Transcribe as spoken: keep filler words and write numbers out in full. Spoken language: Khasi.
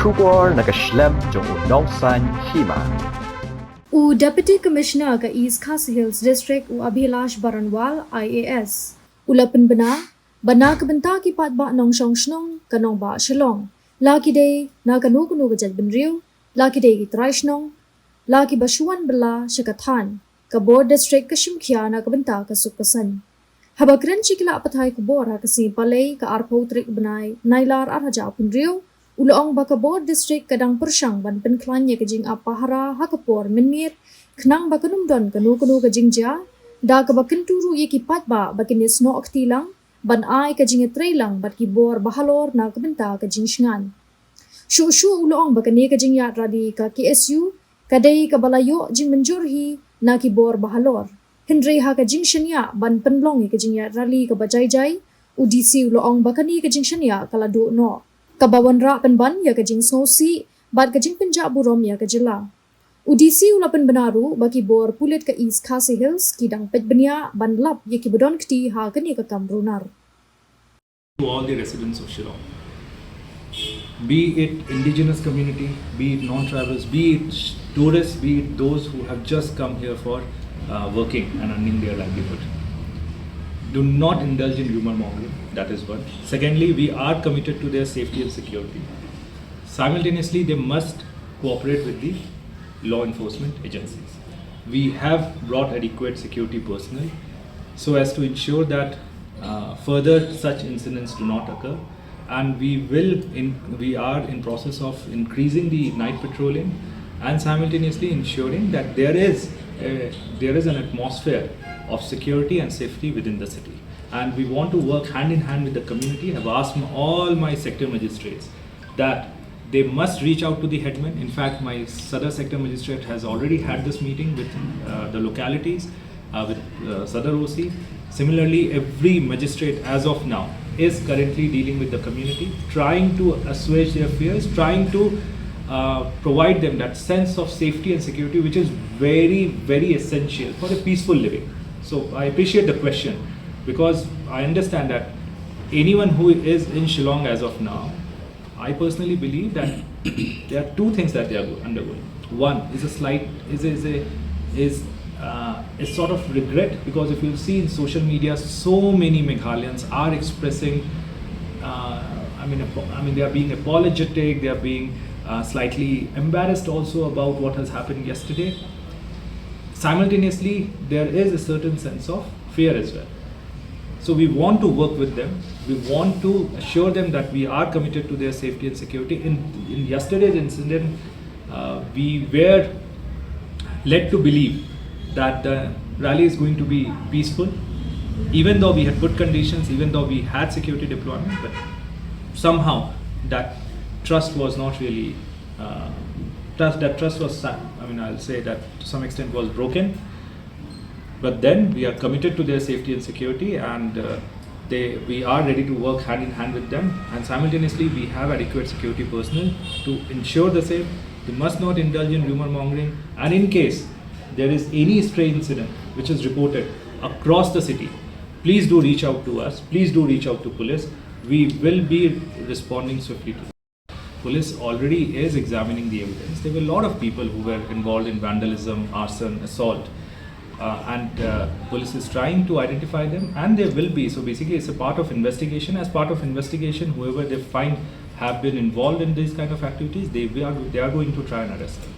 Khubor na ka shlem jong u Nongsaiñ Hima. U Deputy Commissioner ka East Khasi Hills District, u Abhilash Baranwal, I A S, u la pynbna ba na ka bynta ki paidbah nongshong shnong ka nongbah Shillong, la ki dei na kano kano ka jaitbynriew, la ki dei ki trai shnong, la kiba shu wan bylla sha ka thaiñ, ka bor district ka shim khia na ka bynta ka suk ka saiñ. Haba kren sha ki lad pathai khubor ha ka sngi Palei, ka arphew tarik bnai Nailar arhajar arphew hynriew, u la ong ba ka bor district ka dang pyrshang ban pynkhlaiñ ïa ka jingap pahara ha ka por mynmiet, khnang ba kan ym don kano kano ka jingjia, da kaba kyntu ruh ïa ki paidbah ba kin ïasnoh kti lang ban ai ka jingïatreilang bad ki bor bahalor na ka bynta ka jingshngaiñ. Shuh shuh u la ong ba kane ka jingïaid rally ka K S U ka dei kaba la ïoh jingmynjur hi na ki bor bahalor. Hynrei ha ka jingshaniah ban pynlong ïa ka jingïaid rally kaba jai jai, u D C u la ong ba kane ka jingshaniah ka la duh noh, kaba wanrah pynban ïa ka jingsngewsih bad ka jingpynjah burom ïa ka jylla. U D C u la pynbna ruh ba ki bor pulit ka East Khasi Hills ki dang peit bniah ban lap ïa kiba don kti ha kane ka kam runar. To all the residents of Shillong, be it indigenous community, be it non-tribals, be it tourists, be it those who have just come here for uh, working and earning their livelihood. Do not indulge in rumor mongering, that is one. Secondly, we are committed to their safety and security. Simultaneously, they must cooperate with the law enforcement agencies. We have brought adequate security personnel so as to ensure that uh, further such incidents do not occur, and we will in, we are in process of increasing the night patrolling and simultaneously ensuring that there is a, there is an atmosphere of security and safety within the city. And we want to work hand in hand with the community. I've asked all my sector magistrates that they must reach out to the headman. In fact, my Sadar sector magistrate has already had this meeting with uh, the localities, uh, with uh, Sadar O C. Similarly, every magistrate as of now is currently dealing with the community, trying to assuage their fears, trying to uh, provide them that sense of safety and security, which is very, very essential for a peaceful living. So I appreciate the question because I understand that anyone who is in Shillong as of now, I personally believe that there are two things that they are go- undergoing. One is a slight is is a is uh, a sort of regret, because if you see in social media, so many Meghalayan are expressing. Uh, I mean, apo- I mean, they are being apologetic. They are being uh, slightly embarrassed also about what has happened yesterday. Simultaneously, there is a certain sense of fear as well. So we want to work with them. We want to assure them that we are committed to their safety and security. In, in yesterday's incident, uh, we were led to believe that the rally is going to be peaceful, even though we had put conditions, even though we had security deployment, but somehow that trust was not really uh, trust. That trust was, sa- I mean, I'll say that to some extent was broken. But then we are committed to their safety and security, and uh, they, we are ready to work hand in hand with them. And simultaneously, we have adequate security personnel to ensure the same. They must not indulge in rumor mongering. And in case there is any stray incident which is reported across the city, please do reach out to us. Please do reach out to police. We will be responding swiftly to. Police already is examining the evidence. There were a lot of people who were involved in vandalism, arson, assault. Uh, and uh, police is trying to identify them, and there will be. So basically, it's a part of investigation. As part of investigation, whoever they find have been involved in these kind of activities, they, we are, they are going to try and arrest them.